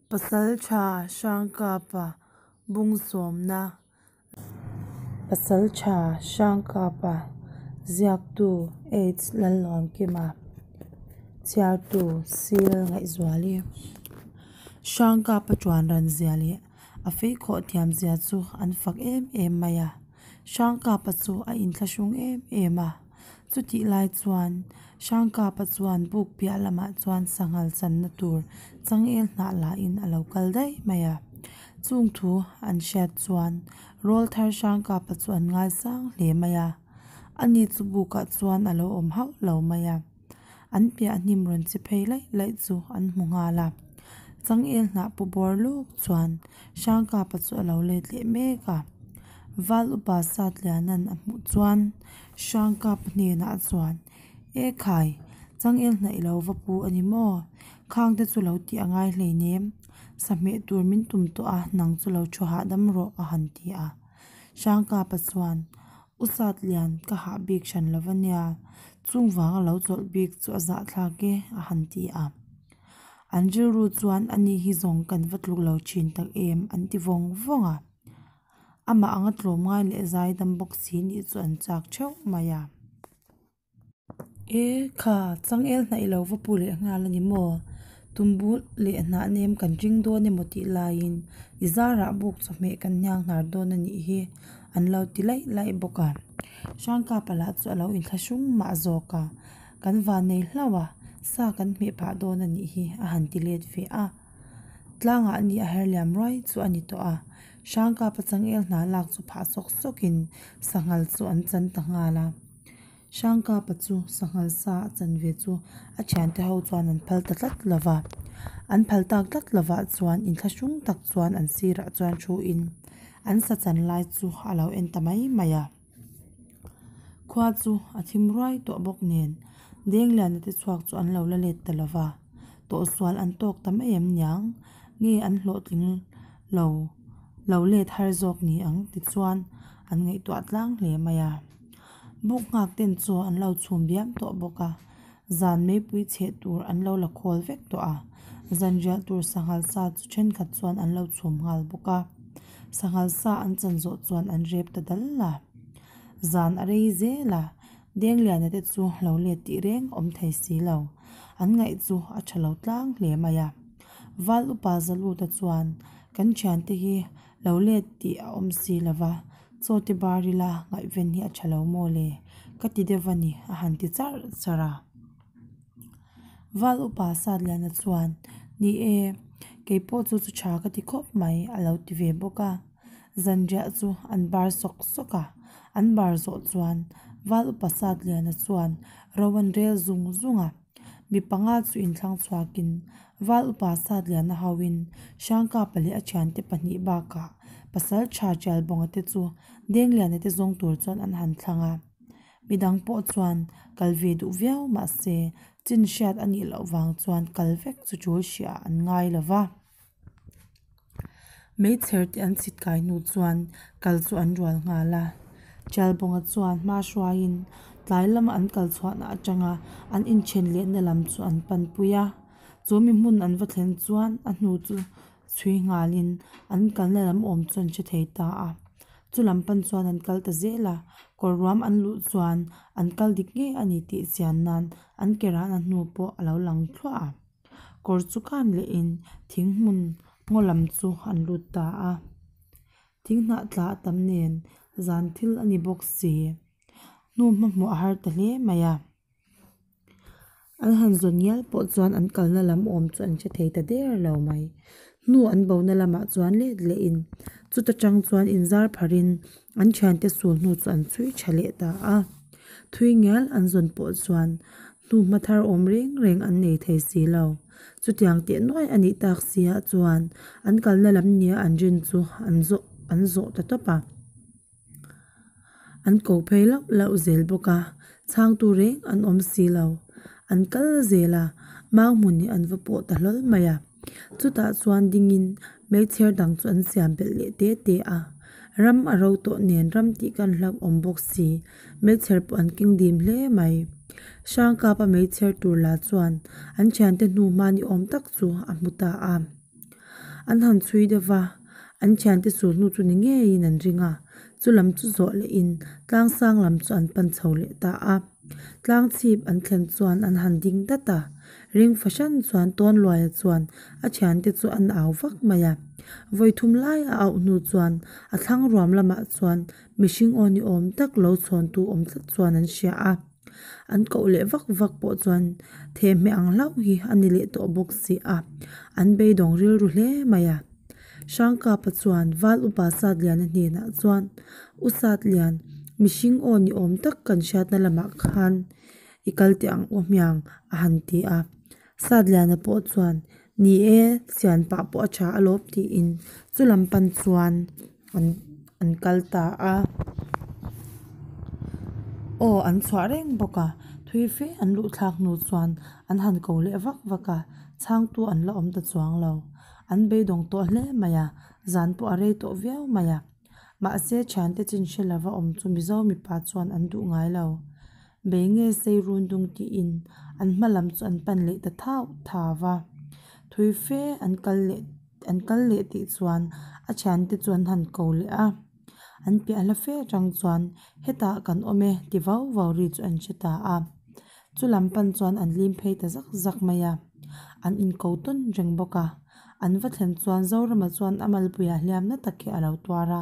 Pasaltha Hrangkapa bungsawmna Pasaltha Hrangkapa ziaktu H Lalnuamkima chhiartu Sil Ngaihzuali Hrangkapa tuan ran zia leh a feikhawh thiam zia chu an fak em em mai a, Hrangkapa chu a inthlahrung em em a. Chutih lai chuan Hrangkapa chuan buk piah lamah chuan sanghal channa tur changel hnah la in a lo kal daih mai a. Chung thu an hriat chuan rawlthar Hrangkapa chu an ngaisang hle mai a. Ani chu bukah chuan a lo awm hauh lo mai a. An piah hnim rawn che phei laih laih chu an hmu nghal a. Changel hnah pu bawr luk chuan Hrangkapa chu a lo let leh mek a. Val upa Satliana'n a hmuh chuan Hrangkapa hnenah chuan, E khai, changel hnaih i lo va pu a ni maw? Khangte chu lo tih a ngai hleinem. Sahmeh tur min tum tawh a, nang chu lo thu hahdam rawh a han ti a. Hrangkapa chuan, U Satlian, ka hah bik hran lo va nia, chung vanga lo chawlh bik chu a zahthlak e a han ti a. An rilru chuan ani hi zawng kan va tluk lo thin tak em an ti vawng vawng a. Amah anga tlawmngai leh zaidam bawk si nih chu an chak theuh mai a. E, kha, changel hnaih lo va pu leh nghal a ni maw? Tumbu leh hnah nem kan ring dawn emaw tih laiin i zarah buk chawhmeh kan hniang hnar dawn a nih hi an lo ti laih laih bawk a. Hrangkapa lah chu a lo inthlahrung mah zawk a, Kan van nei hlauh a, sa kan hmeh phah dawn a nih hi a han ti let ve a. Tlangah ni a her liam ruai chu a ni tawh a, Hrangkapa changel hna lak chu phah sawk sawkin sanghal chu an chan ta nghal a. Hrangkapa chu sanghal sa a chan ve chu a thiante ho chuan an phal ta tlat lo va. An phal tak tlat lovah chuan inthlahrung tak chuan an sirah chuan thu in an sa chan lai chu a lo en ta mai mai a. Khua chu a thim ruai tawh bawk nen Dengliana te chhuak chu an lo la let ta lo va, tawhsual an tawk ta mai em niang? Nge an hlawhtling lo lo let har zawk ni ang tichuan an ngaihtuah tlang hle mai a. Buk nghak ten chaw an lo chhum biam tawh bawk a, zan meipui chheh tur an lo la khawl vek tawh a, zan riah tur sanghal sa chu thenkhat chuan an lo chhum nghal bawk a. Sanghal sa an chan zawh chuan an rep ta dal a. Zan a rei zel a, Dengliana te chu lo let tih reng awm thei si lo. An ngaih chu a tha lo tlang hle mai a. Val upa Zaluta chuan, Kan thiante hi lo let tih a awm si lo va, chaw te bar ila ngaihven hi a tha lo maw le? Ka ti deuh a ni, a han ti charh charh a. Val upa Satliana chuan, Ni e, kei pawh chu chu tha ka ti khawp mai, a lo ti ve bawk a. Zanriah chu an bar sawk sawk a, an bar zawh chuan Val upa Satliana chuan ro an rel zung zung a. Mi panga chu inthlang chhuakin Val upa Satliana hoin Hrangkapa leh a thiante pahnih bakah pasal tha Tialbawnga te chu Dengliana te zawng tur chuan an han thlang a. Midang pawh chuan kal ve duh viau mahse chin hriat a nih loh vang chuan kal vek chu tul hriah an ngai lo va. Meichher te an chhit kai hnu chuan kal chu an rual nghal a. Tialbawnga chuan hma hruaiin tlai lama an kal chhuahna atanga an inthen lehna lam chu an panpui a. Chu mi hmun an va thlen chuan a hnu chu chhui nghalin an kalna lam awm chu an hre thei ta a. Chu lam pan chuan an kal ta zel a, kawr ruam an luh chuan an kal dik ngei a ni tih chian nan an ke rahna hnu pawh a lo lang thluah a. Kawr chu khan lehin thing hmun ngaw lam chu an lut ta a. Thing hnah tla a tam nen zan thil a ni bawk si. Hnu hmahmawh a har ta hle mai a. An han zawn ngial pawh chuan an kalna lam awm chu an hre thei ta der lo mai. Hnu an bona lamah chuan let lehin chuta tang chuan inzar pharin an thiante sul hnu chu an chhui tha leh ta a. Thui ngial an zawn pawh chuan hnu hma thar awm reng reng an nei thei si lo. Chutiang teh nuai a nih tak si ah chuan an kalna lam nia an rin chu an zawh an zawh ta tawp a. An ko phei lauh lauh zel bawk a, chhangtu reng an awm si lo. An kal zel a, mau hmun hi an va pawh ta hlawl mai a. Chutah chuan dingin meichher dang chu an siam belh leh te te a. Ram a ro tawh nen ram tih kan hlauh awm bawk si, meichher pawh an keng dim hle mai. Hrangkapa meichher tur la chuan an thiante hnu hma ni awm tak chu a hmu ta a. An han chhui deuh va, an thiante sulhnu chu ni ngeiin an ring a, chu lam chu zawh lehin tlang sang lam chu an pan chho leh ta a. Tlang chhip an thlen chuan an han ding dat a, ring fahran chuan Tawnluaia chuan a thiante chu an au vak mai a. Vawi thum lai a auh hnu chuan a thlang ruam lamah chuan mihring aw ni awm tak lo chhawntu awm tlat chuan an hria a. An koh leh vak vak pawh chuan thehmeh ang hlauh hi a ni leh tawh bawk si a, an beidawng rilru hle mai a. Hrangkapa chuan Val Upa Satliana hnenah chuan, U Satlian, mihring aw ni awm tak kan hriatna lamah khan i kal teh ang u hmiang a han ti a. Satliana pawh chuan, Ni e, sian pah pawh a tha alawm tiin chu lam pan chuan an an kal ta a. Aw an chhuah reng bawk a, thui fe an luh thlak hnu chuan an han ko leh vak vak a, chhangtu an la awm ta chuang lo. An beidawng tawh hle mai a, zan pawh a rei tawh viau mai a. Mahse thiante chin hre lova awm chu Mizo mipa chuan an duh ngai lo. Bei nge sei run dung tiin an hma lam chu an pan leh ta thau thau va. Thui fe an kal leh an kal leh tih chuan a thiante chu an han ko leh a. An piah hla fe atang chuan hetah kan awm e ti vau vau ri chu an hre ta a. Chu lam pan chuan an lim phei ta zak zak mai a. An inko tawn reng bawk a. An va thlen chuan Zorama chuan a malpuiah hliam na tak hi a lo tuar a.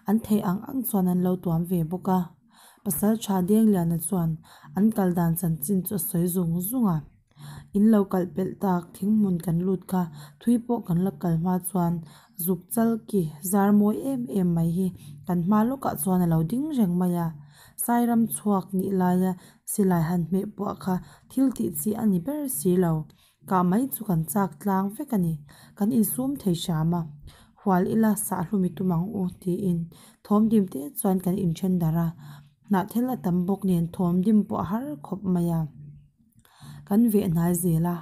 An theih ang ang chuan an lo tuam ve bawk a. Pasal tha Dengliana chuan an kal dan chanchin chu a sawi zung zung a. In lo kalh pelh tak thing hmun kan lut kha thui pawh kan la kal hma chuan zuk chal ki zar mawi em em mai hi kan hma lawkah chuan a lo ding reng mai a. Sairam chhuak nih laia silai han hmeh puah kha thil tih chi a ni ber si lo. Kah mai chu kan chak tlang vek a ni. Kan insum thei hram a. Hual ila sahhlum i tum ang u tiin thawm dim te chuan kan inthen darh a. Hnahthel a tam bawk nen thawm dim pawh a har khawp mai a. Kan veh hnai zel a,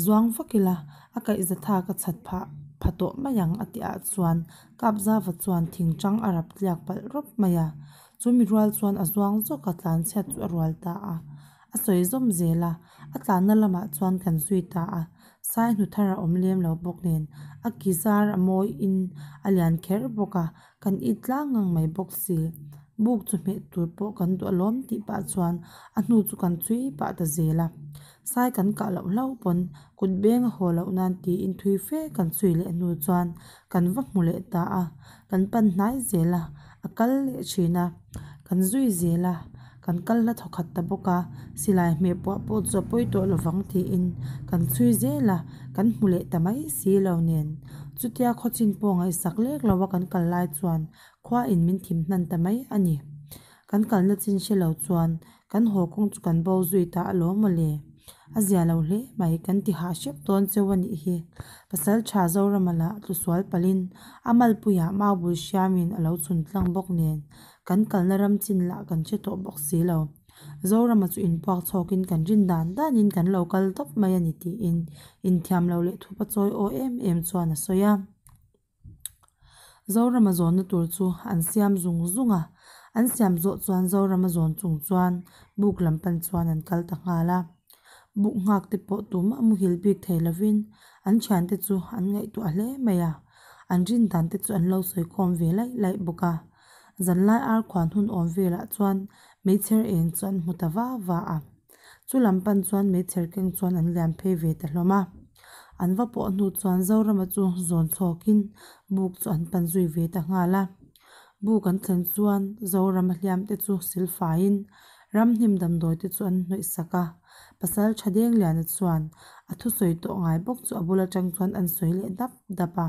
zuang vak ila a kaihza thak a chhat phah pha tawh mai ang a tih ah chuan Kapzava chuan thing tang a rap tliak palh rawp mai a. Chumi rual chuan a zuang zawk a tlan chhiat chu a rual ta a. A sawi zawm zel a, a tlanna lamah chuan kan zui ta a, sai hnu thar a awm lem lo bawk nen a ki zar a mawiin a lian kher bawk a, kan it tlang ngang mai bawk si. Buk chu hmeh tur pawh kan duh alawm tih pah chuan a hnu chu kan chhui pah ta zel a, sai kan kah loh hlauh pawn kut beng a haw loh nan tiin thui fe kan chhui leh hnu chuan kan va hmu leh ta a, kan pan hnai zel a, a kal leh thin a, kan zui zel a, kan kal hla thawkhat ta bawk a, silai hmeh puah pawh chu a pawi tawh lovang tiin kan chhui zel a, kan hmu leh ta mai si lo nen. Chutia khawchin pawh ngaihsak lek lo a kan kal lai chuan khua in min thim hnan ta mai a ni. Kan kalna chin hre lo chuan kan haw kawng chu kan bo zui ta alawm mawle. A zia lo hle mai, kan ti hah hrep dawn cheu a nih hi. Pasal tha Zorama lah tlusual palhin a malpuiah mau bul hriamin a lo chhun tlang bawk nen kan kalna ram chin lah kan hre tawh bawk si lo. Zorama chu inpuak chhawkin kan rin dan danin kan lo kal tawp mai a ni tiin inthiam lo leh thupa chawi aw em em chuan a sawi a. Zorama zawnna tur chu an siam zung zung a, an siam zawh chuan Zorama zawn chung chuan buk lam pan chuan an kal ta nghal a. Buk nghak te pawh tumah muhil bik thei lovin an thiante chu an ngaihtuah hle mai a, an rin dan te chu an lo sawi khawm ve laih laih bawk a. Zanlai ar khuan hun awm velah chuan meichher eng chu an hmu ta va va a. Chu lam pan chuan meichher keng chuan an liam phei ve ta hlawm a. An va pawh hnu chuan Zorama chu zawn chhawkin buk chu an pan zui ve ta nghal a. Buk an thlen chuan Zorama hliam te chu silfaiin ramhnim damdawi te chu an hnawih sak a. Pasal tha Dengliana chuan a thusawi tawh ngai bawk chu a bul atang chuan an sawi leh dap dap a.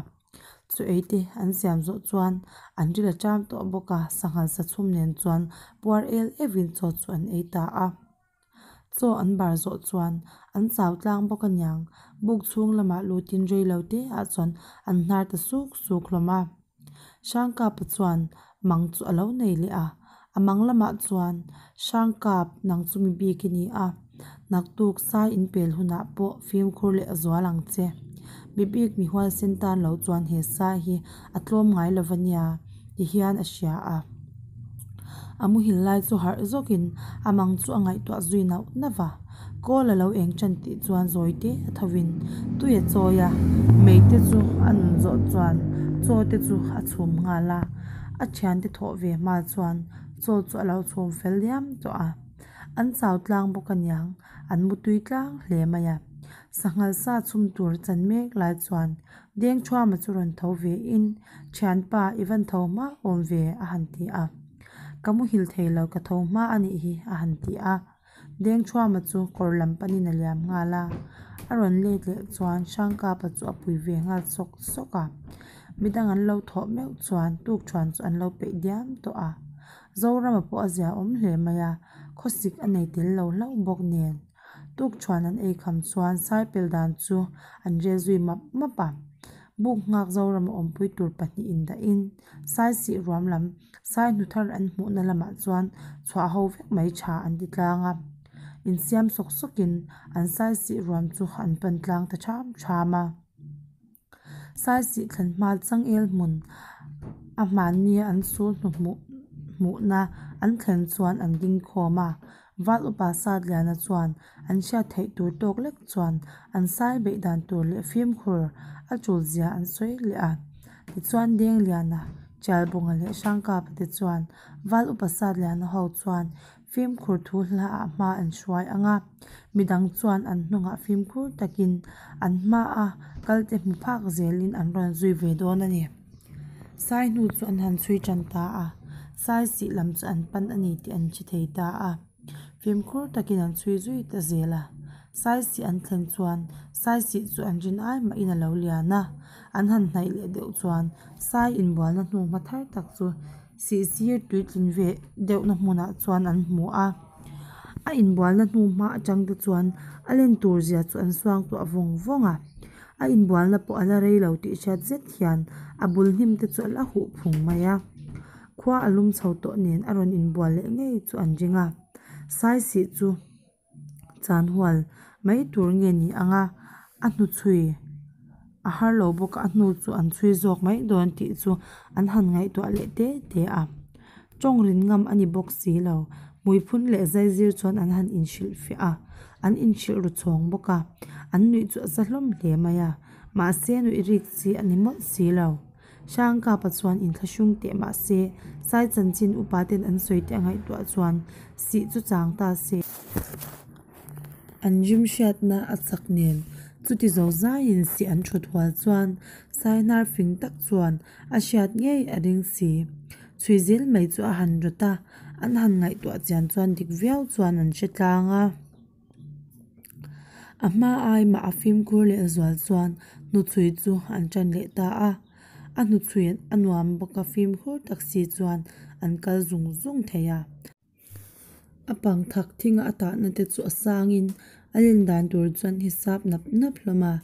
Chu ei te an siam zawh chuan an ril a ṭam tawh bawk a, sanghal sa chhum nen chuan puar el evin chaw chu an ei ta a. Chaw an bar zawh chuan an chau tlang bawk aniang, buk chhung lamah lutin rei lo te ah chuan an hnar ta suk suk hlawm a. Hrangkapa chuan mang chu a lo nei leh a, a mang lamah chuan Hrangkap nang chu mi bik i ni a, naktuk sai inpel hunah pawh fimkhur leh a zual ang che. Mi bik mi huaisen tan lo chuan he sai hi a tlawm ngai lo va nia ti hian a hria a. A muhil lai chu harh zawkin a mang chu a ngaihtuah zui nauh nauh va. Kawl a lo eng tan tih chuan zawi te a tho in tui a chawi a, mei te chu a nun zawh chuan chaw te chu a chhum nghal a, a thiante thawh ve hma chuan chaw chu a lo chhum fel diam tawh a. An chau tlang bawk aniang an mutui tlang hle mai a. Sanghal sa chhum tur chan mek lai chuan Dengthuama chu rawn tho ve in Thianpa i van tho hma awm ve a han ti a. Ka muhil thei lo ka tho hma a nih hi a han ti a. Dengthuama chu kawr lam panin a liam nghal a. A rawn let leh chuan Hrangkapa chu a pui ve nghal sawk sawk a. Midang an lo thawh meuh chuan tukthuan chu an lo peih diam tawh a. Zorama pawh a zia awm hle mai a, khawsik a nei tel lo hlauh bawk nen. Tukṭhuan an ei kham chuan saipel dan chu an rel zui map map a. Buk nghak Zorama awmpui tur pahnihin dahin Saisih ruam lam sai hnu thar an hmuhna lamah chuan chhuah ho vek mai tha an ti tlang a. Insiam sawk sawkin an Saisih ruam chu an pan tlang ta ṭham ṭham a. Saisih thlen hma changel hmun a hmanni an sul hnu hmuh hmuhna an thlen chuan an ding khawm a. Val upa Satliana chuan an hriat theih tur tawk lek chuan an sai beih dan tur leh fimkhur a tul zia an sawi leh a. Tichuan Dengliana, Tialbunga leh Hrangkapa te chuan Val upa Satliana ho chuan Fimkhur thu hla ah hma an hruai ang a, midang chuan an hnungah fimkhur takin an hma a kal te hmu phak zelin an rawn zui ve dawn a ni. Sai hnu chu an han chhui tan ta a, sai sih lam chu an pan a ni tih an hre thei ta a. Fimkhur takin an chhui zui ta zel a, sai sih an thlen chuan sai sih chu an rin ai mahin a lo lian a, an han hnaih leh deuh chuan sai inbualna hnu hma thar tak chu Sih sir tuitlin ve deuhna hmunah chuan an hmu a, a inbualna hnu hma atang te chuan a len tur zia chu an suangtuah vawng vawng a, a inbualna pawh a la rei lo tih hriat zet hian a bul hnim te chu a la huh phung mai a, khua a lum chho tawh nen a rawn inbual leh ngei chu an ring a, saisih chu. Chan hual mai tur nge ni ang a, a hnuchhui a har lo bawk a, a hnu chu an chhui zawk mai dawn tih chu an han ngaihtuah leh te te a. Tawng rin ngam a ni bawk si lo, hmuiphun leh zaizir chuan an han inhrilh fiah a, an inhrilh ru chhawng bawk a, an nuih chu a za hlawm hle mai a, mahse nuih rik chi a ni mawlh si lo. Hrangkapa chuan inthlahrung teh mah se, Sai chanchin upa ten an sawi te a ngaihtuah chuan sih chu chang ta se. An rim hriatna a chak nen chuti zo zaiin sih an thut hual chuan Sai hnar fing tak chuan a hriat ngei a ring si. Chhui zel mai chu a han rawt a, an han ngaihtuah chian chuan dik viau chuan an hre tlang a. A hma ai mah a fimkhur leh zual chuan hnuchhui chu an tan leh ta a, a hnuchhui a nuam bawk a fimkhur tak si chuan an kal zung zung thei a. A pang thak thinga a tahna te chu a sangin a len dan tur chuan hisap nap nap hlawm a,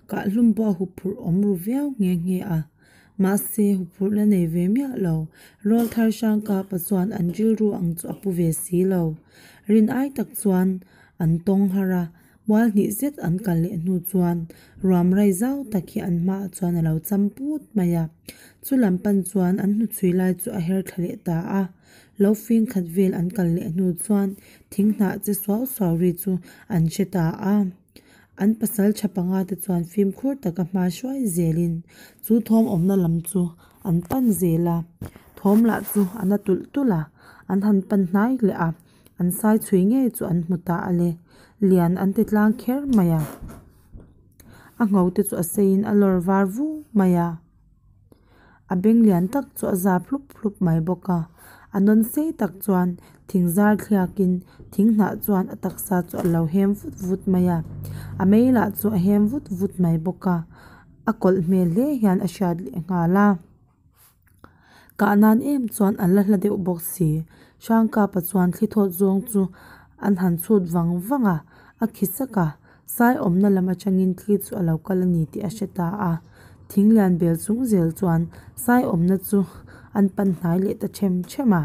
kahhlum pawh a huphurh awm ru viau nghe nghe a. Mahse, huphurhna nei ve miah lo, Rawlthar Hrangkapa chuan an rilru ang chu a pu ve si lo. Rin ai tak chuan an tawng har a, mual hnih zet an kal leh hnu chuan ruam rai zau tak hi an hmaah chuan a lo cham put mai a. Chu lam pan chuan an hnuchhui lai chu a her thla leh ta a. Lo fing khat vel an kal leh hnu chuan thing hnah che suau suau ri chu an hre ta a. An pasal tha panga te chuan fimkhur taka hma hruai zelin chu thawm awmna lam chu an pan zel a, thawm lah chu a na tulh tulh a, an han pan hnai leh a, an sai chhui ngei chu an hmu ta a le, lian an ti tlang kher mai a, a ngho te chu a seiin a lawr var vu mai a. A beng lian tak chu a zap hlup hlup mai bawk a, a nawn sei tak chuan thing zar thliakin thing hnah chuan a taksa chu a lo hem vut vut mai a, a mei lah chu a hem vut vut mai bawk a, a kawlh hmel hle hian a hriat leh nghal a. Kah nan em chuan a la hla deuh bawk si, Hrangkapa chuan thli thawt zawng chu an han chhut vang vang a, a khi sak a, Sai awmna lam atangin thli chu a lo kal a ni tih a hre ta a. Thing lian bel chung zel chuan sai awmna chu an pan hnai leh ta them them a.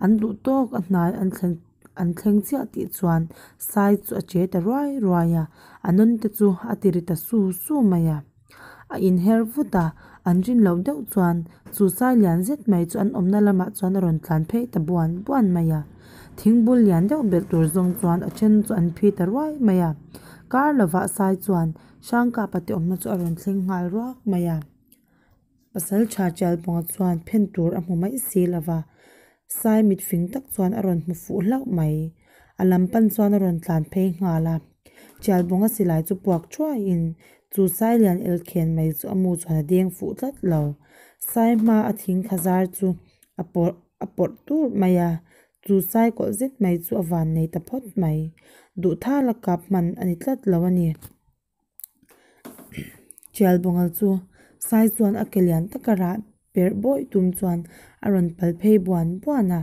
An duh tawk a hnai an thlen an thleng chiah tih chuan sai chu a che ta ruai ruai a, a nawn te chu a ti ri ta su su mai a. A inher vut a, an rin loh deuh chuan chu sai lian zet mai chu an awmna lamah chuan a rawn tlan phei ta buan buan mai a. Thingbul lian deuh belh tur zawng chuan a then chu an phi ta ruai mai a. Kar lovah sai chuan Hrangkapa te awmna chu a rawn thleng nghal ruak mai a. Pasaltha Tialpawnga chuan phen tur a hmu mai si lova, sai mit fing tak chuan a rawn hmu fuh hlauh mai. A lam pan chuan a rawn tlan phei nghal a. Tialpawnga silai chu puak thuaiin chu sai lian elkhen mai chu a mu chuan a deng fuh tlat lo. Sai hma a thing kha zar chu a pawrh a pawrh tur mai a, chu sai kawlh zet mai chu a van nei ta phawt mai. Duhthala kap hman a ni tlat lo a ni. Tialbawnga chu sai chuan a ke lian taka rah perh bawih tum chuan a rawn pal phei buan buan a.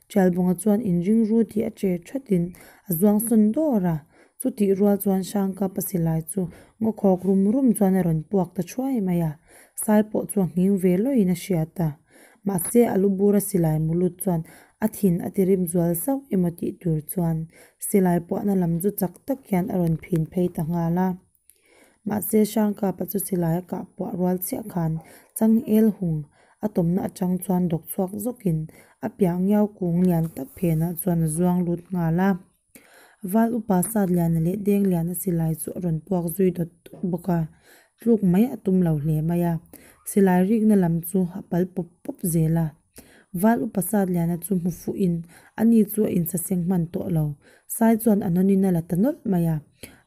Tialbawnga chuan inring ru tih a che thatin a zuang sawn dawr a, chutih rual chuan Hrangkapa silai chu ngaw khawk rum rum chuan a rawn puak ta thuai mai a, sai pawh chu a nghing ve lawin a hriat a. Mahse a lu bura silai mu lut chuan a thin a ti rim zual sauh emaw tih tur chuan silai puahna lam chu chak tak hian a rawn phin phei ta nghal a. Mahse Hrangkapa chu silai a kah puah rual chiah khan changel hung a tawmna atang chuan dawk chhuak zawkin a piah ngiau kung lian tak phenah chuan a zuang lut nghal a. Val upa Satliana leh Dengliana silai chu a rawn puak zui dawt dawt bawk a, tluk mai a tum lo hle mai a. Silai rikna lam chu a pal pawp pawp zel a. Val upa Satliana chu hmu fuhin ani chu a insaseng hman tawh lo. Sai chuan a nawnin a la ta nawlh mai a.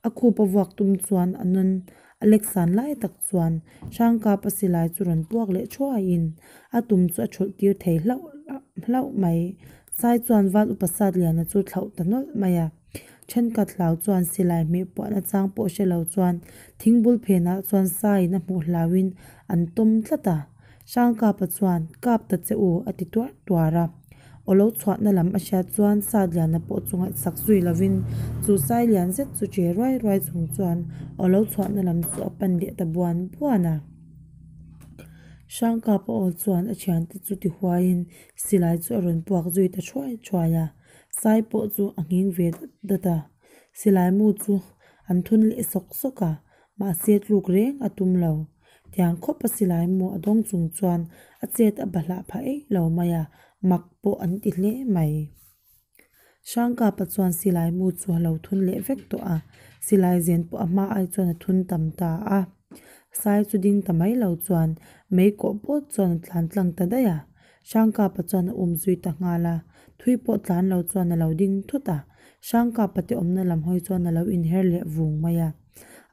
A khup a vuak tum chuan a nawn a lek san lai tak chuan Hrangkapa silai chu rawn puak leh thuaiin a tum chu a thulh tir thei hlauh hlauh mai. Sai chuan Val upa Satliana chu thlauh ta nawlh mai a. Thenkhat hlau chuan silai hmeh puahna chang pawh hre lo chuan thingbul phenah chuan saiin a hmuh hlauhin an tawm tlat a. Hrangkapa chuan, Kap ta che u, a ti tuar tuar a. Aw lo chhuahna lam a hriat chuan Satliana pawh chu ngaihsak zui lovin chu sai lian zet chu che ruai ruai chung chuan aw lo chhuahna lam chu a pan leh ta buan buan a. Hrangkapa aw chuan a thiante chu ti huaiin silai chu a rawn puak zui ta thuai thuai a, sai pawh chu a nghing ve dat dat a. Silai mu chu an thun leh sawk sawk a, mahse tluk reng a tum lo. Tiang khawp a silai mu a dawng chung chuan a chet a bahlah phah eih lo mai a, mak pawh an ti hle mai. Hrangkapa chuan silai mu chu a lo thun leh vek tawh a, silai zen pawh a hma ai chuan a thun tam ta a. Sai chu ding ta mai lo chuan mei kawh pawt chuan a tlan tlang ta daih a. Hrangkapa chuan a um zui ta nghal a, thui pawh tlan lo chuan a lo ding thut a. Hrangkapa te awmna lam hawi chuan a lo inher leh vung mai a.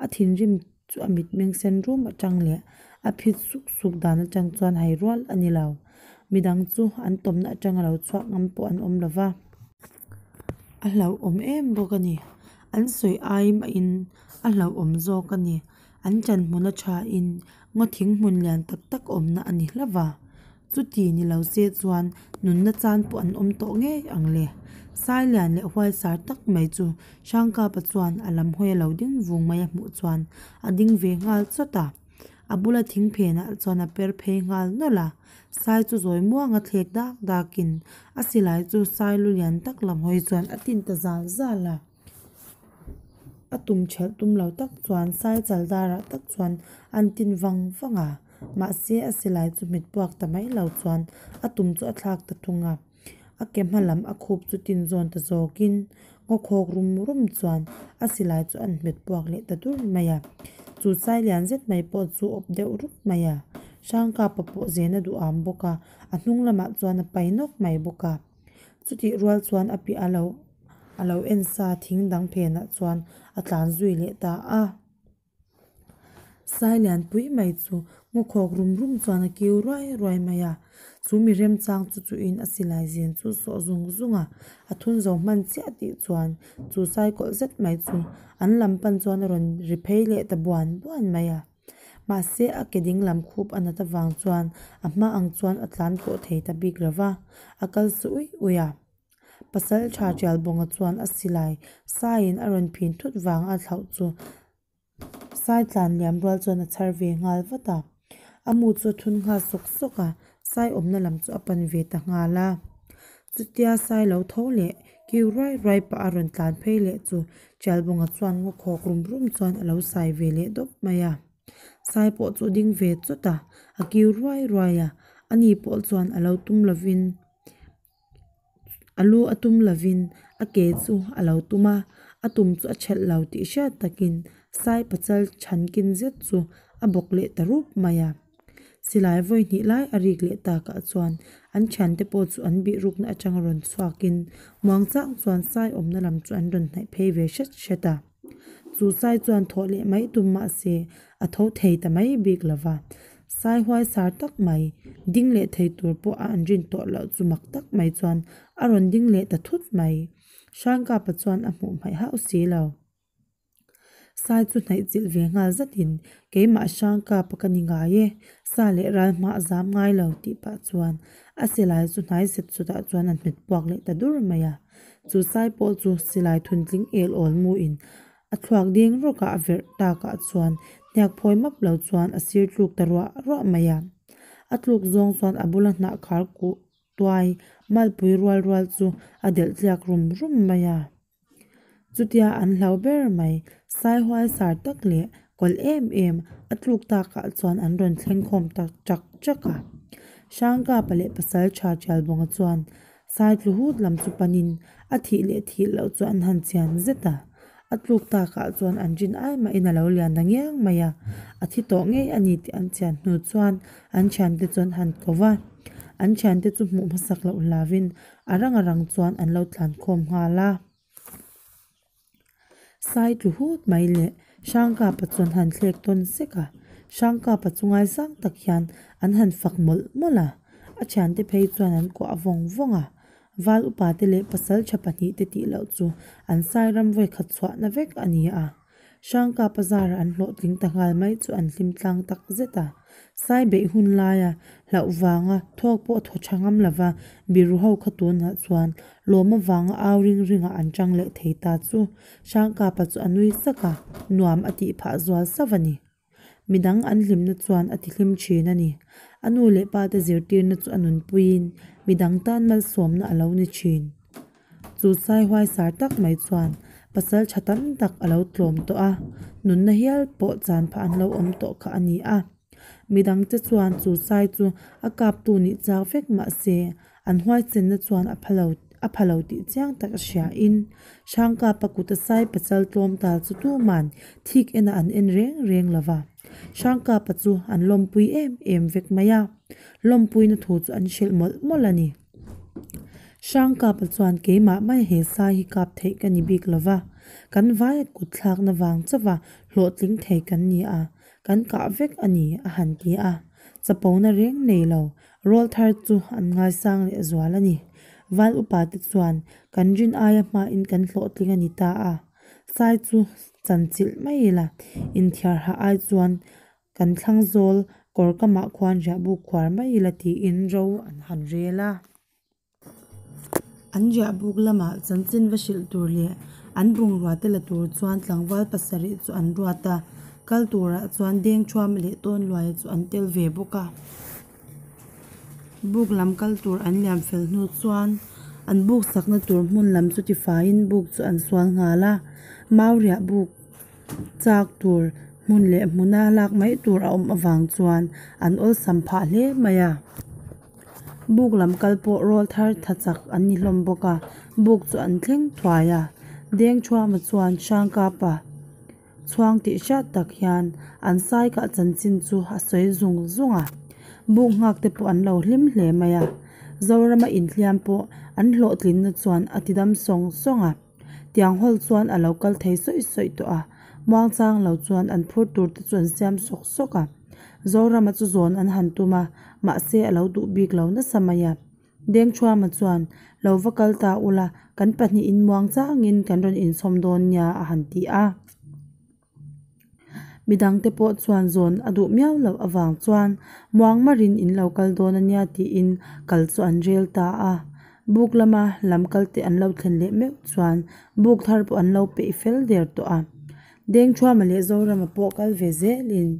A thinrim chu a mitmeng sen rum atang leh a phit suk suk dan atang chuan hai rual a ni lo. Midang chu an tawmna atanga lo chhuak ngam pawh an awm lo va. A hlauhawm em bawk a ni. An sawi ai mahin a hlauhawm zawk a ni. An chanhmun a thain ngaw thing hmun lian tak tak awmna a ni hlauh va. Chuti ni lo se chuan nunna chan pawh an awm tawh ngei ang le. Sailian leh huaisar tak mai chu Hrangkapa chuan a lam hawi a lo ding vung mai a hmuh chuan a ding ve nghal chawt a. A bula thing phenah chuan a per phei nghal nawlh a. Sai chu zawi muanga thlek dak dakin a silai chu sai lu lian tak lam hawi chuan a tin ta zal zal a. A tum ṭhelh tum lo tak chuan sai chal darah tak chuan an tin vang vang a, mahse a silai chu hmet puak ta mai lo chuan a tum chu a thlak ta thung a. A ke hma lam a khup chu tin zawn ta zawkin ngaw khawk rum rum chuan a silai chu an hmet puak leh ta dur mai a. Chu sai lian zet mai pawh chu awp deuh rup mai a, Hrangkapa pawh zen a duham bawk a, a hnung lamah chuan a pai nawk mai bawk a. Chutih rual chuan a piah a lo a lo en sa thing dang phenah chuan a tlan zui leh ta a. Sai lianpui mai chu ngaw khawk rum rum chuan a kiu ruai ruai mai a. Chu mi remchang chu chuhin a silai zin chu sawh zung zung a, a thun zo hman chiah tih chuan chu sai kawlh zet mai chu an lam pan chuan a rawn ri phei leh ta buan buan mai a. Mahse a ke ding lam khup a nat avang chuan a hma ang chuan a tlan pawh thei ta bik lo va, a kal su uih uih a. Pasal tha Tialbawnga chuan a silai saiin a rawn phin thut vang a thlauh chu sai tlan liam rual chuan a chhar ve nghal vat a. A mu chu a thun nghal sawk sawk a, sai awmna lam chu a pan ve ta nghal a. Chutia sai lo tho leh kiu ruai ruai pah a rawn tlan phei leh chu Tialbawnga chuan ngaw khawk rum rum chuan a lo sai ve leh dawp mai a. Sai pawh chu a ding ve chawt a, a kiu ruai ruai a, ani pawh chuan a lo tum lovin. A lu a tum lovin a ke chu a lo tum a, a tum chu a thelh lo tih hriat takin sai pachal chhankin zet chu a bawk leh ta rup mai a. Silai vawi hnih lai a rik leh takah chuan an thiante pawh chu an bihrukna atanga rawn chhuakin muangchang chuan sai awmna lam chu an rawn hnaih phei ve hret hret a. Chu sai chuan thawh leh mai tum mahse a tho thei ta mai bik lova. Sai huaisar tak mai, ding leh thei tur pawh a an rin tawh loh chu mak tak mai chuan a rawn ding leh ta thut mai. Hrangkapa chuan a hmuh hmaih hauh si lo. Sai chu hnaih chilh ve nghal zatin, Keimah Hrangkapa ka ni ngai e, sa leh ral hma a zam ngai lo tih pah chuan a silai chu hnai zet chutah chuan a hmet puak leh ta dur mai a. Chu sai pawh chu silai thuntling el awl muin a thluak ding rawkah a verh takah chuan hniak phawi map lo chuan a sir tluk ta ruah ruah mai a. A tluk zawng chuan a bula hnah khar kuh tuai malpui rual rual chu a delh tliak rum rum mai a. Chutia an hlau ber mai, sai huaisar tak leh kawlh em em a tluk takah chuan an rawn thleng khawm ta chak chak a. Hrangkapa leh pasal tha Tialbawnga chuan sai tlu hut lam chu panin a thih leh thih loh chu an han chian zet a. A tluk takah chuan an rin ai mahin a lo lian ta ngiang mai a, a thi tawh ngei a ni tih an chian hnu chuan an thiante chu an han ko va. An thiante chu hmuh hmasak loh hlavin a rang a rang chuan an lo tlan khawm nghal a. Sai tlu hut mai leh Hrangkapa chuan han thlek tawn sek a, Hrangkapa chu ngaisang tak hian an han fak mawlh mawlh a, a thiante phei chuan an kuah vawng vawng a. Val upate leh pasaltha pahnihte tih loh chu an sai ram vawikhat chhuahna vek a ni a. Hrangkapa zara an hlawhtling ta nghal mai chu an hlim tlang tak zet a. Sai beih hun laia hlauh vanga thawk pawh thaw tha ngam lova biru ho kha tunah chuan lawm avanga au ring ringah an chang leh thei ta chu Hrangkapa chu a nui sak a, nuam a tih phah zual sauh a ni. Midang an hlimna chuan a tihlim thin a ni. A nu leh pa te zirtirna chu a nunpuiin midang tan malsawmna a lo ni thin. Chu sai huaisar tak mai chuan pasal tha tam tak a lo tlawm tawh a, nunna hial pawh chan phah an lo awm tawh kha a ni a. Midangte chuan chu sai chu a kaptu nih chak vek mah se an huaichenna chuan a pha lo a pha lo tih chiang tak a hria in Hrangkapa kuta sai pachal tlawm tal chu tuman thik enah an en reng reng lo va. Hrangkapa chu an lawmpui em em vek mai a, lawmpuina thu chu an hrilh mawlh mawlh a ni. Hrangkapa chuan keimah mai he sai hi kap theih ka ni bik lo va, kan vaia kut thlakna vang chauha hlawhtling thei kan ni a, kan kah vek a ni a han ti a. Chapona reng nei lo, rawl thar chu an ngaisang leh zual a ni. Val upa te chuan kan rin aia hmain kan hlawhtling a ni ta a, sai chu chanchilh mai ila, inthiar hah ai chuan Kan thlang zawl kawr kamah khuan riahbuk khuar mai ila tiin ro an han rel a. An riahbuk lamah chanchin va hrilh tur leh an bungrua te la tur chuan tlangval pasarih chu an ruat a, kal turah chuan Dengthuama leh Tawnluaia chu an tel ve bawk a. Buk lam kal tur an liam fel hnu chuan an buk sakna tur hmun lam chu tifaiin buk chu an sual nghal a, mau riahbuk Chak tur hmun leh hmuna lak mai tur a awm avang chuan an awlsam phah hle mai a. Buk lam kal pawh rawl thar tha chak an ni hlawm bawk a, buk chu an thleng thuai a. Dengthuama chuan Hrangkapa chhuang tih hriat tak hian an sai kah chanchin chu a sawi zung zung a. Buk nghak te pawh an lo hlim hle mai a. Zorama inhliam pawh an hlawhtlinna chuan a tidam sawng sawng a. Tiang hawl chuan a lo kal thei sawih sawih tawh a, muangchang lo chuan an phur tur te chu an siam sawk sawk a. Zorama chu zawn an han tum a, mahse a lo duh bik lo nasa mai a. Dengthuama chuan, Lo va kal ta ula, kan pahnihin muangchangin kan rawn inchhawm dawn nia a han ti a. Midangte pawh chuan zawn a duh miau loh avang chuan muang marin in lo kal dawn a nia tiin kal chu an rel ta a. Buk lama lam kalte an lo thlen leh meuh chuan buk thar pawh an lo peih fel der tawh a. Dengthuama leh Zorama pawh kal ve zelin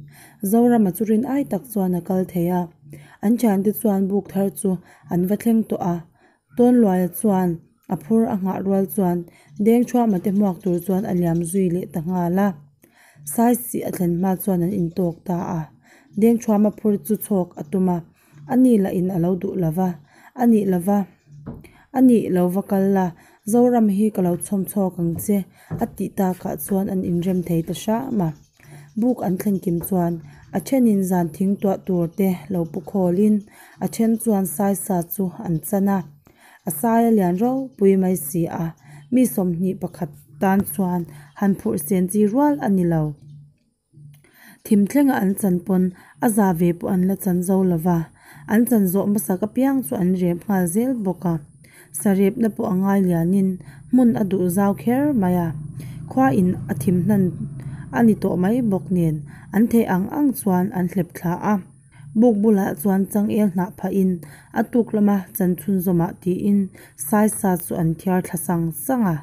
Zorama chu rin ai tak chuan a kal thei a. An thiante chuan buk thar chu an va thleng tawh a. Tawnluaia chuan a phur a nghah rual chuan Dengthuama te hmuak tur chuan a liam zui leh ta nghal a. Saisih a thlen hma chuan an intawk ta a. Dengthuama phur chu chhawk a tum a, a ni lah in a lo duh lo va, a nih lo va. A nih lo va kal la, Zoram hi ka lo chhawm chhawk ang che a tih takah chuan an inrem thei ta hram a. Buk an thlen kim chuan a thenin zan thing tuah tur te lo pu khawlin a then chuan saisa chu an chan a. A sai a lian ropui mai si a, mi 21 tan chuan han phurh sen chi rual a ni lo. Thim thlenga an chan pawn a za ve pawh an la chan zo lo va, an chan zawh hmasak apiang chu an rep nghal zel bawk a. Sarepna pawh a ngai lianin hmun a duh zau kher mai a, khua in a thim hnan a ni tawh mai bawk nen an theih ang ang chuan an hlep thla a. Buk bulah chuan changel hnah phahin a tuk lama chan chhunzawmah tiin saisa chu an thiar thla sang sang a.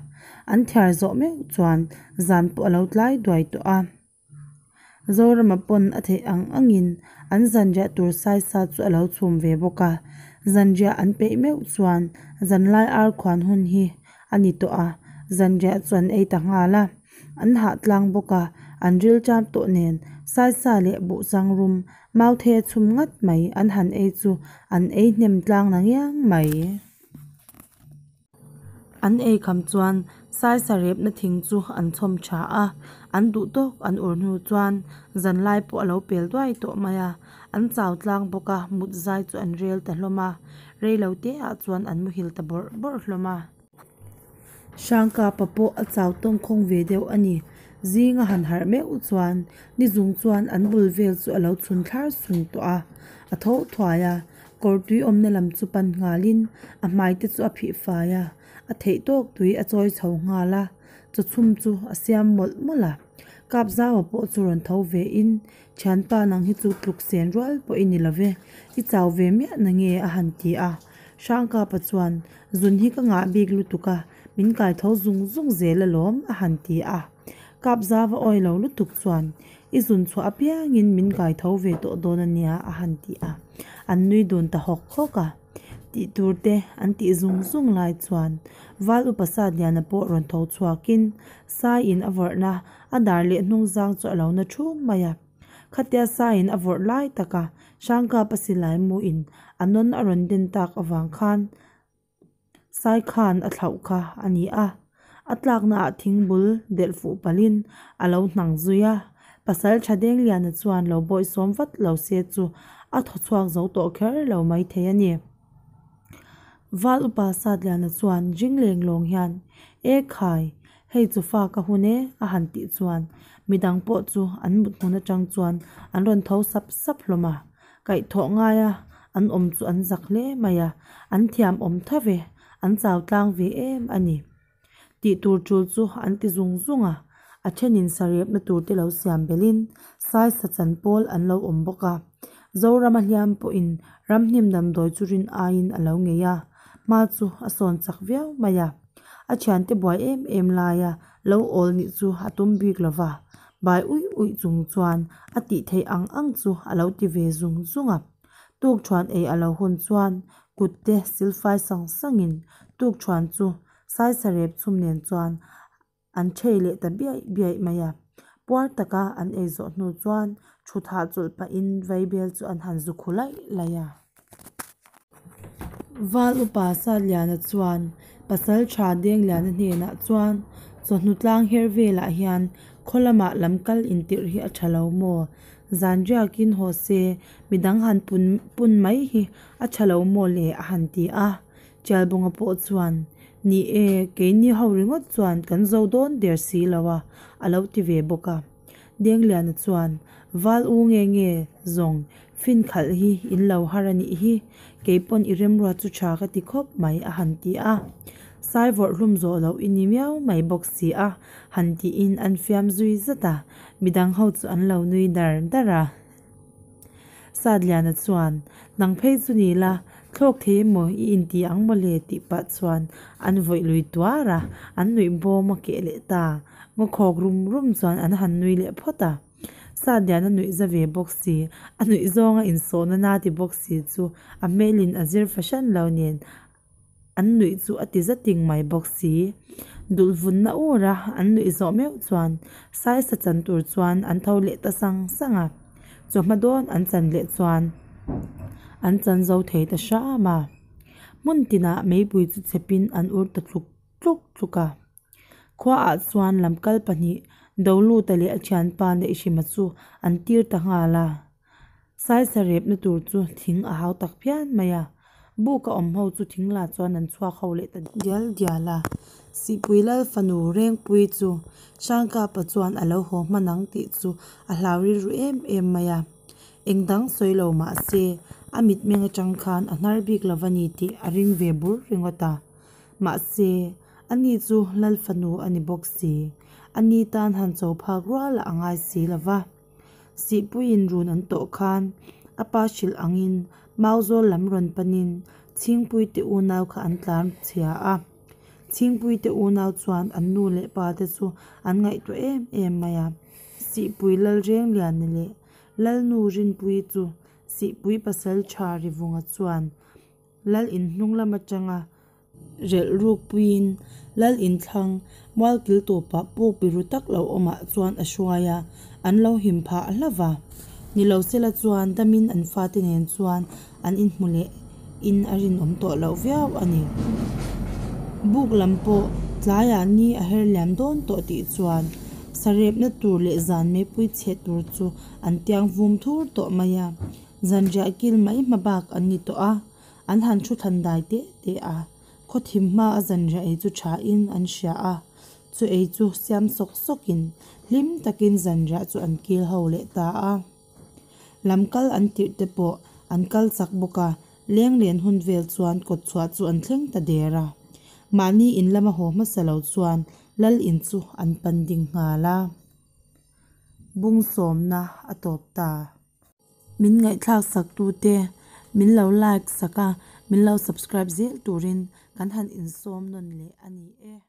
An thiar zawh meuh chuan zan pawh a lo tlai duai tawh a. Zorama pawn a theih ang angin an zanriah tur saisa chu a lo chhum ve bawk a. Zanriah an peih meuh chuan zanlai ar khuan hun hi a ni tawh a, zanriah chu an ei ta nghal a. An hah tlang bawk a, an ril ṭam tawh nen saisa leh buhchang rum mauthe chhum ngat mai an han ei chu an ei hnem tlang na ngiang mai. An ei kham chuan saisa repna thing chu an chhawm tha a, an duh tawk an ur hnu chuan zanlai pawh a lo pel duai tawh mai a, an chau tlang bawk a, mut zai chu an rel ta hlawm a, rei lo te ah chuan an muhil ta bawrh bawrh hlawm a. Hrangkapa pawh a chau tawngkhawng ve deuh a ni. Zinga han harh meuh chuan ni zung chuan an bul vel chu a lo chhun thlar sun tawh a, a tho thuai a, kawr tui awmna lam chu pan nghalin a hmai te chu a phih fai a, a theih tawk tui a chawi chho nghal a, chaw chhum chu a siam mawlh mawlh a. Kapzaua pawh chu rawn tho ve in, Thianpa nang hi chu tluk sen rual pawh i ni lo ve, i chau ve miah na nge a han ti a. Hrangkapa chuan, Zun hi ka ngah bik lutuk a, min kai tho zung zung zel alawm a han ti a. Kapzava awi lo lutuk chuan, I zun chhuah apiangin min kai tho ve tawh dawn a nia a han ti a. An nui dun ta hawk hawk a. Tih tur te an tih zung zung lai chuan Val Upa Satliana pawh rawn tho chhuakin Saiin a vawrhna a dar leh hnung zang chu a lo na thum mai a. Khatia Saiin a vawrh lai taka Hrangkapa silai muin a nawn a rawn den tak avang khan Sai khan a thlauh kha a ni a, a tlaknaah thingbul delh fuh palhin a lo hnang zui a. Pasal tha Dengliana chuan lo bawihsawm vat lo se chu a thaw chhuak zo tawh kher lo mai thei a ni. Val upa Satliana chuan ring leng lawng hian, E khai, hei chu fa ka hun e a han tih chuan midang pawh chu an mut hmun atang chuan an rawn tho sap sap hlawm a. Kaihthawh ngaia an awm chu an zak hle mai a, an thiam awm tho ve, an chau tlang ve em a ni. Tih tur tul chu an ti zung zung a, a thenin sarepna tur te lo siam belhin saisa chan pawl an lo awm bawk a. Zorama hliam pawhin ramhnim damdawi chu rin aiin a lo ngei a, hma chu a sawn chak viau mai a. A thiante buai em em laia lo awl nih chu a tum bik lo va, Bai uih uih chung chuan a tih theih ang ang chu a lo ti ve zung zung a. Tukṭhuan ei a lo hun chuan kut te silfai sang sangin tukṭhuan chu saisarep chhum nen chuan an ṭhei leh ta biaih biaih mai a. Puar taka an ei zawh hnu chuan ṭhut hahchawlh pahin vaibel chu an han zu khu laih laih a. Val upa Satliana chuan pasal tha Dengliana hnenah chuan chawhnu tlang her velah hian khaw lamah lam kal intirh hi a tha lo maw? Zan riakin haw se midang han pun pun mai hi a tha lo maw le a han ti a. Chialbunga pawh chuan Ni e, keini ho ringawt chuan kan zo dawn der si lo a a lo ti ve bawk a. Dengliana chuan Val u nge nge zawng fin khalh hi in lo har a nih hi, kei pawn i remruat chu tha ka ti khawp mai a han ti a. Sai vawrh hlum zawh loh i ni miau mai bawk si a han tiin an fiam zui zat a, midang ho chu an lo nui dar dar a. Satliana chuan, Nang phei chu ni la, thlawk thei emaw i inti ang maw le tih pah chuan an vawih lui tuar a, an nuih bawm a keh leh ta. Ngaw khawk rum rum chuan an han nui leh phawt a. Satliana nuih za ve bawk si, a nuih zawnga insawhna na ti bawk si chu a hmelin a zir fahran lo nen An nuih chu a ti zating mai bawk si. Dulh vunna ura an nuih zawh meuh chuan saisa chan tur chuan an tho leh ta sang sang a. Chawhma dawn an chan leh chuan an chan zo thei ta hram a. Hmun tinah meipui chu chhepin an ur ta tluk tluk tluk a. Khuaah chuan lamkal pahnih Doluta leh a thianpa Neihhrima chu an tir ta nghal a. Saisa repna tur chu thing a hau tak phian mai a. Buk a awm ho chu thing la chuan an chhuak ho leh ta dial dial a. Sihpui Lal fanu Rengpuii chu Hrangkapa chuan a lo haw hman ang tih chu a hlau rilru em em mai a. Eng dang sawi lo mah se a mitmeng atang khan a hnar bik lo va ni tih a ring ve bur ringawt a. Mahse, ani chu Lal fanu a ni bawk si. Ani tan han cho phak rual a ngai si lo va. Sihpuiin run an tawh khan a pa hrilh angin Mauzawl lam rawn panin Chhingpuite unau kha an tlan chhia a. Chhingpuite unau chuan an nu leh pa te chu an ngaihtuah em em mai a. Sihpui Lalrengliana leh Lalnu Rinpuii chu Sihpui pasal tha Rivunga chuan Lal in hnung lam atanga relh ruk puiin Lal in thlang mualkil tawpah puk biru tak lo awmah chuan a hruai a, an lo him phah hlauh va. Ni lo sela chuan damin an fate nen chuan an inhmu leh in a rinawm tawh loh viau a ni. Buk lam pawh tlaiah ni a her liam dawn tawh tih chuan sarepna tur leh zan meipui chhe tur chu an tiang vum thur tawh mai a, zanriah kil mai hma bak an ni tawh a, an han thu thlan dai teh teh a, khaw thim hma a zanriah ei chu tha in an hria a, chu ei chu siam sawk sawk in hlim takin zanriah chu an kil ho leh ta a. Lam kal an tirh te pawh an kal chak bawk a, leng len hun vel chuan kawt chhuah chu an thleng ta der a. Mahni in lama haw hmasa lo chuan lal in chu an pan ding nghal a. Bung sawmna a tawp ta. Min ngaihthlak sak tute min lo like sak a, min lo subscribe zel turin kan han insawm nawn leh a ni e.